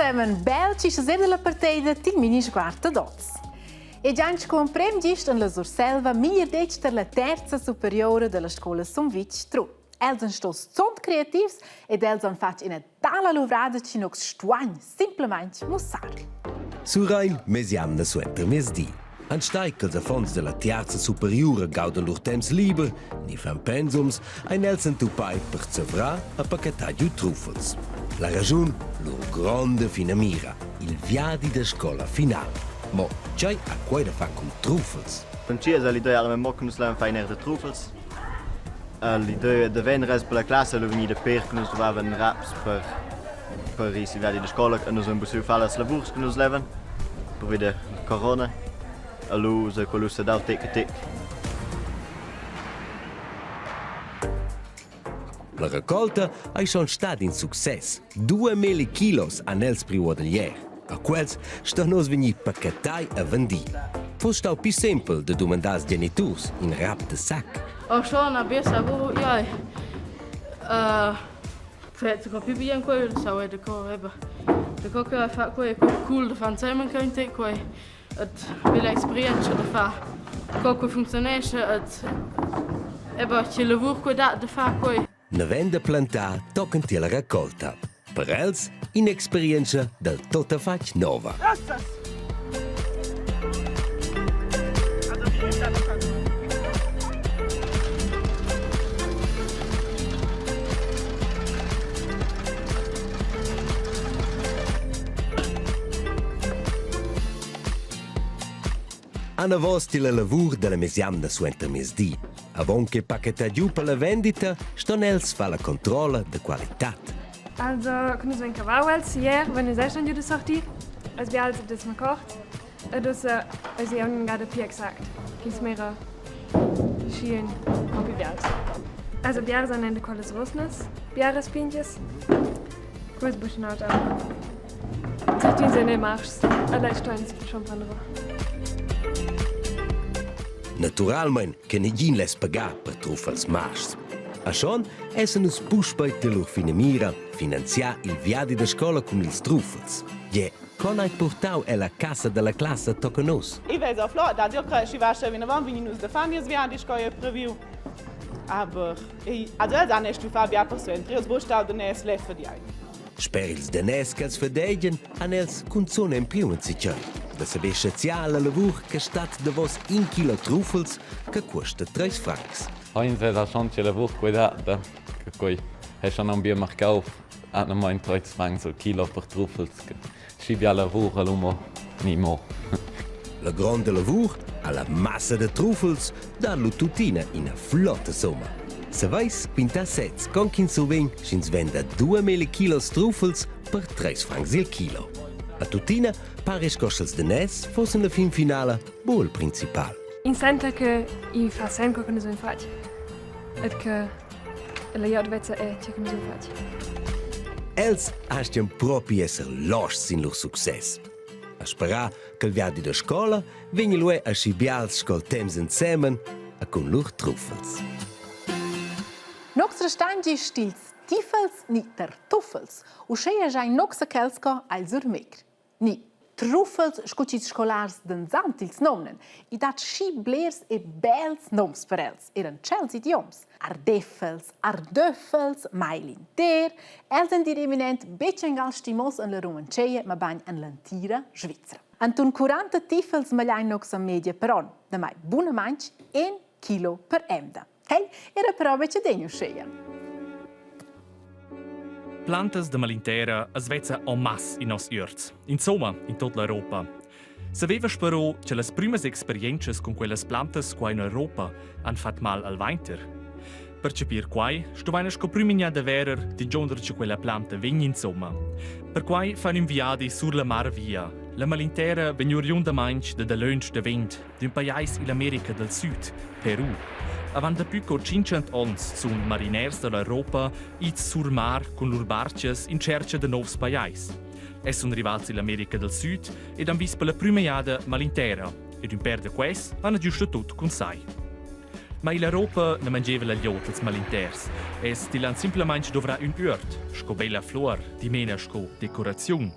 zusammen, bel ci sera la parteida til mini sguard d'oz. E gianc comprem gist en la Surselva meglier detg tar la terza superiora della scola Sumvitg Trun. Els han stos zont creativs ed els han fatg ina tala luvrada chi nox stuagn simplamaing mussar. Surrein mesiamna suentermezdi. Anstei ch'els affons della tiarza superiura gaudan lur temps liber ni fan pensums, ein els entupai per zavrar e pachetar giu truffels. La raschun, lur gronda finamira, il viadi da scola final. Mo tgei ha quei da far cun truffels? Francesa l'idea era mo che nus levan far in er da truffels. L'idea da vender per la classa è vegnida per che nus duvavan raps per per ir sil viadi da scola e nus vein pudiu far las lavurs che nus levan pervi da corona. E lu sa quel ussa dau tec a tec. La raccolta ei schon stada in success. 2000 kilos han els priu ier. A quels ston oz vegnir pachetai e vendi. Fuss stau pli sempel da dumandar als geniturs in rap de sac. Oh schon, a bia lavur, ja. Fetg più bien quei sau da co eba. Da co che fa quei è cool da far insieme con te quei et bella experienza da far co che funzionesce et eba che lavur che dat da far quei. Naven da plantar tochen tier la raccolta. Per els in'experienza dal tuttafatg nova. Anavos ti la lavur dalla mesjamna suentermezdi. Avon che pachetar giu per la vendita ston els far la controlla da qualitad. Also, kun nus vein cavau els ier, wenn nus eschan giu da sortir, els bials ed els macorts, ed ussa eis ei aunc gada pli exact, ch'ins mira schi ein propi bials. Also biars ein da quellas rosnas, biaras pintgas, quels buc in auter. Certins ein ei marschs, ed ei stein schon prender. Naturalmein che negin less pagar per truffels marschs. A schon essan nus puspei tier lur finamira, finanziar il viadi da scola cun ils truffels. Gie, con hai purtau ella cassa dalla classa tochen nus? Ich weiß auch Flo, da dir schi va schon vinavant vegni nus da far nies viadi sco ei previu. Aber also els han stu far bia persuenter, els buc stau daners leffa di ei. Sper ils daners ch'els fadegian han els cunzun empriu enzatgei. Da saver schaziar la lavur che stat davos in chilo truffels che cuosta treis francs. Heinz ha schon che lavur quedada, che quei è schon un bien marcau, atnamain treis francs al chilo per truffels, che schi bia lavur all'umo ni mo. La gronda lavur alla massa da truffels dat lu tuttina ina flotta summa. Saveis quintar sez con ch'ins survegn sch'ins venda 2000 kilos truffels per 3 francs il kilo. A tuttina pare sco sch'els daners fossen la fin finala buc il principal. Ins senta che i fa sen co che nus vein fatg et che la glieud vezza è tge che nus vein fatg. Els astgan propi esser loschs sin lur success. A sperar ch'el viadi da scola vegni lu era aschi bials sco il temps ensemen e cun lur truffels. Nox restan gist ils tifels ni tartuffels, uscheia giain nox a quels co al Surmigr. Ni truffels sco ch'ils scolars danzant ils nomnan. I dat schi blers e bels noms per els, er en tschels idioms. Ardeffels, ardöffels, mailinter, els en dir eminent betg angal stimos en la Rumantscheia, mabain en l'entira Svizra. Anton 40 tifels magliain nox a media per on, damai bunamain in kilo per emda. Quel era però betg degn uscheia. Plantas da malintera as vezza en masse in nos üerts, insomma in tot l'Europa. Saveva però che las prümas experientschas cun quellas plantas qua in Europa han fat mal al vainter. Per capir quai stuvaina sco prümigna da verer d'ingionder che quella planta vegn insomma. Perquai fan ün viadi sur la mar via. La malintera vegn oriundamaing da dalöntsch davent, d'ün pajais ill'America dal Süd, Peru. Avant dapü co 500 ons sun mariners da l'Europa its sur mar cun lur barchas in tschercha da nouvs pajais. Es sun rivats ill'America dal Süd ed han vis per la prüma jada malintera ed ün pêr da quels han giusto tut cun sai. Ma ill'Europa na mangeva la glieud els malinters. Es til han simplamaing dovrà ün üert, sco bella flor, dimena sco decoraziun.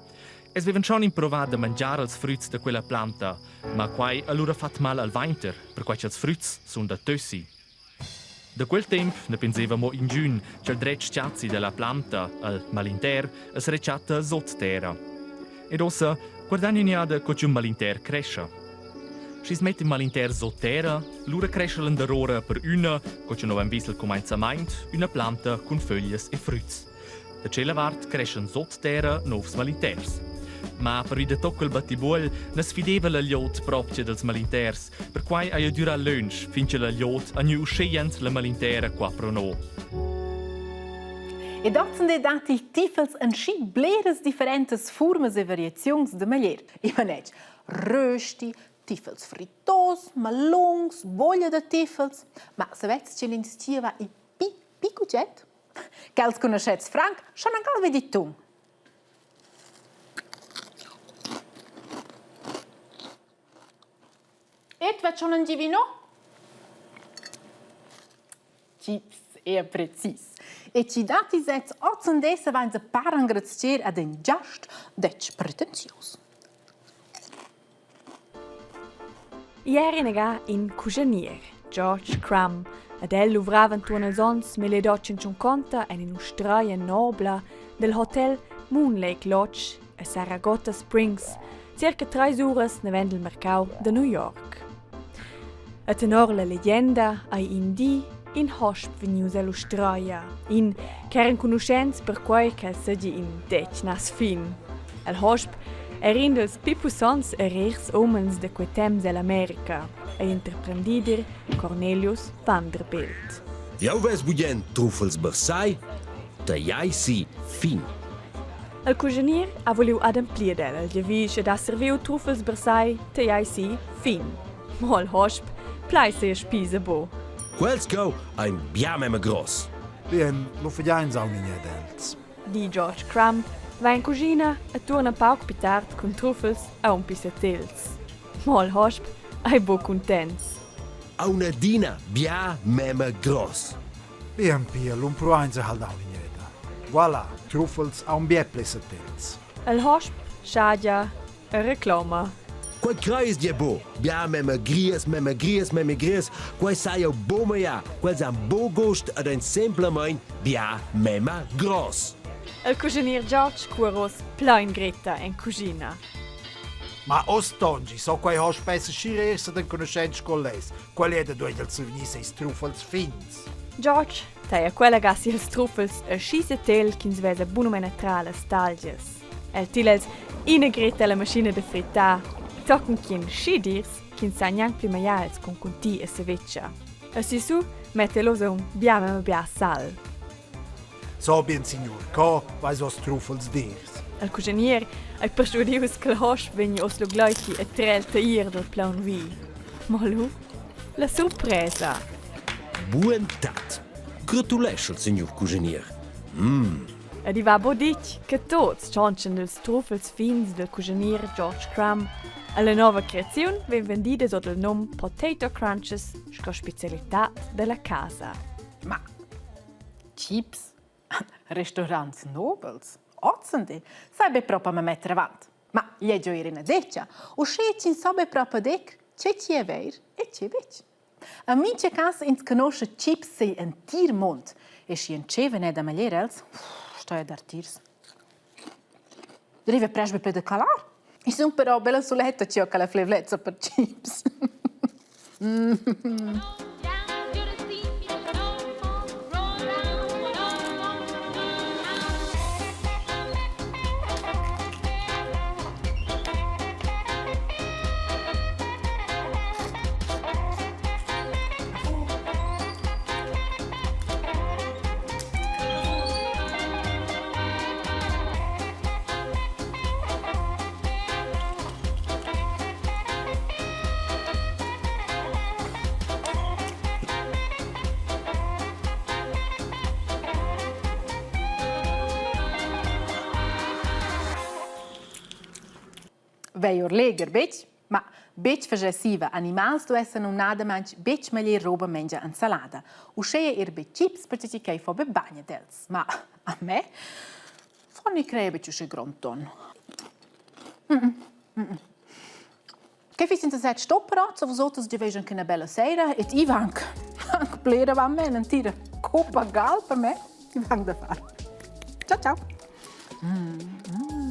Es vevan schon improvà da mangiar els früts da quella planta, ma quai ha lura fat mal al vainter, perquai cha'ls früts sun da tössi. Da quel temp na penseva mo ingün cha'l dret s-chazzi da la planta, al malinter, as rechatta sot terra. Ed uossa guardain ün'jada co ch'ün malinter crescha. Schi's metta ün malinter sot terra, lura crescha landerora per üna, co cha no vain vis al cumainzamaint, üna planta cun föglias e früts. Da tschella vart creschan sot terra novs malinters. Ma pervi da toc il battibuogl na sfideva la glieud propcha dals malinters, perquai haja dürà lönch fin cha la glieud ha gnü uschè jent la malintera qua pro no. Ed ozendi dat il tifels en schi bleras differentas furmas e variaziuns da meglier. I manetg rösti, tifels frittos, malungs, boglia da tifels, ma savets che l'instiva il pi picucet? Quels conoschets franc schon angal vi dit tun. Et va schon indivino? Chips er precis. E chi datti sez oz vainsa par engrazier ad in giast detg pretensius. Ier inaga in cuschanier, George Crumb, ed el luvrava entuorn ils onns 1850 en in'ustraia nobla del hotel Moon Lake Lodge a Saragota Springs, circa treis uras naven dil mercau da New York. E tenor la legenda ei in di in hosp vegnius ell'ustraia, in ch'era enconuschents perquei ch'el seigi in detg nas fin. El hosp era in dils pli pussonts e rehs umens da quei temps ell'America, ei interprendider Cornelius Vanderbilt. Jau vess bugen truffels bersai, tagliai si fin. El cuschinier ha vuliu ademplir ad el il giavisch ed ha serviu truffels bersai tagliai si fin. Mo al hosp plai sia spisa buc. Quels cheu ein bia memia gross. Bien, lu fagein aunc in ad els. Di George Crumb va en cuschina e tuorna pauc pli tard cun truffels aunc pli setils. Mo il hosp ei buc cuntents. Aunc adina bia memia gross. Bien pia, lu empruein se halt aunc in'eda. Voilà, truffels aunc bia pli setils. Il hosp schagia e reclama. Quei creis gie buc. Bia memia gries, memia gries, memia gries, quei sai jeu buc magliar. Quels han buc gust ed ein semplamein bia memia gross. Il cuschinier George cuora oz plein gretta en cuschina. Ma oz tongi, so quei hosp esser schi rers ed enconuschent sco lez. Quel è da duei els vegnir seis truffels fins. George taglia quella ga si ils truffels e schi setel ch'ins vesa bunamein atras las talgias. El tila els ina gretta alla maschina da frittar, tochen ch'in schi dirs ch'ins sa gnanc pli magliar els cun cunti e sevetscha. E sissu metta el oz aunc bia memia bia sal. So bien signur, co vais vos truffels dirs? Il cuschinier ei perschuadius ch'el hosp vegni oz lu gleiti e trer el teir dal plaun vi. Mo lu la surpresa. Buontad! Gratuleschel, signur cuschinier. Mm. Ed i va bod ditg che tuots tschontschan dels truffels fins del cuschinier George Crumb. E la nova creaziun vegn vendida sot il nom Potato Crunches sco specialità della casa. Ma chips, restaurants nobels, ozendi, sai be propa me metter avant. Ma gli è giò ir ina detga, uschè ch'ins sa be propa dec che chi è veir e che betg. En mintga cas ins conosce chips sigl entir mund e schi entschevan er da maglier els, stoi a dar tiers. Deriva prest be ple da calar. I sun però bella suletta tgio che la flevlezza per chips. Mm. Veiur leger, betg? Ma betg faschessiva, animals duessan numnadamain betg meglier roba mengia ensalada. Uschea er be chips perche chi quai fo be bagn ad els. Ma a me fo ni crei betg uschè grond donn. Mm -mm. Che fiss in set stopperà, so vosotros giaveschan anche una bella sera et i vanc anche plera va me mentira. Coppa gal per me, i vanc da far. Ciao ciao. Mm. Mm.